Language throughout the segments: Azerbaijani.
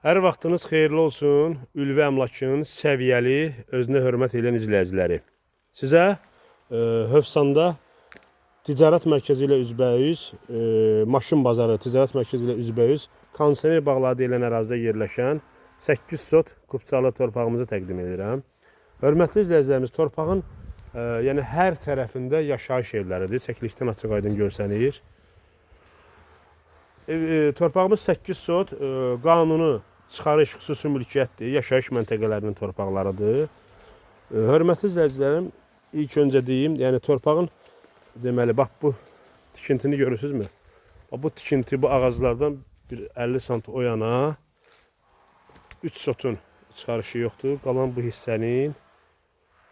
Hər vaxtınız xeyirli olsun, Ülvi Əmlakın səviyyəli, özünə hörmət edən izləyiciləri. Sizə Hövsanda ticarət mərkəzi ilə üzbəyüz, maşın bazarı ticarət mərkəzi ilə üzbəyüz, kondisioner bağları deyilən ərazidə yerləşən 8 sot kupçalı torpağımızı təqdim edirəm. Hörmətli izləyicilərimiz, torpağın yəni hər tərəfində yaşayış evləridir. Çəkilişdən açıq aydın görsənir. Torpağımız 8 sot, qanuni çıxarış xüsusi mülkiyyətdir, yaşayış məntəqələrinin torpaqlarıdır. Hörmətli izləyicilərim, ilk öncə deyim, yəni torpağın deməli bax bu tikintini görürsünüzmü? Bax bu tikinti bu ağaclardan bir 50 sant o yana 3 sotun çıxarışı yoxdur. Qalan bu hissənin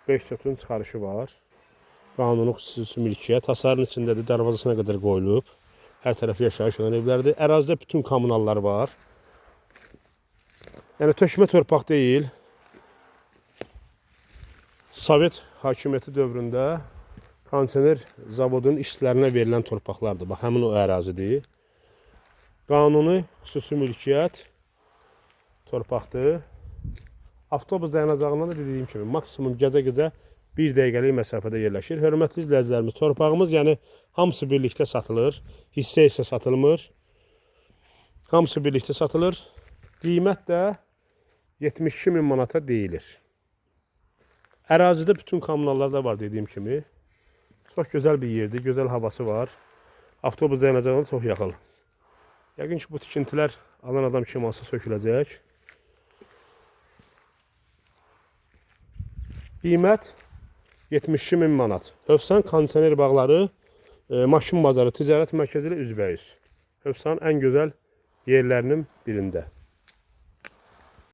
5 sotun çıxarışı var. Qanuni xüsusi mülkiyyət hasarın içindədir, darvazasına qədər qoyulub. Hər tərəfi yaşayış olan evlərdir. Ərazidə bütün kommunallar var. Yəni tökmə torpaq deyil. Sovet hakimiyyəti dövründə kondisioner zavodunun işçilərinə verilən torpaqlardır. Bax, həmin o ərazidir. Qanuni xüsusi mülkiyyət torpaqdır. Avtobus dayanacağından da dediyim kimi maksimum gecə-gecə bir dəqiqəlik məsafədə yerləşir. Hörmətli izləyicilərimiz, torpağımız yəni hamısı birlikdə satılır. Hissə-hissə satılmır. Hamısı birlikdə satılır. Qiymət də 72 min manata deyilir. Ərazidə bütün kommunallar da var dediyim kimi. Çox gözəl bir yerdir, gözəl havası var. Avtobus dayanacağına çox yaxın. Yəqin ki, bu tikintilər alan adam kim alsa söküləcək. Qiymət 72 min manat. Hövsan kondisioner bağları, maşın bazarı, ticarət mərkəzi ilə üzbəyüz. Hövsan ən gözəl yerlərinin birində.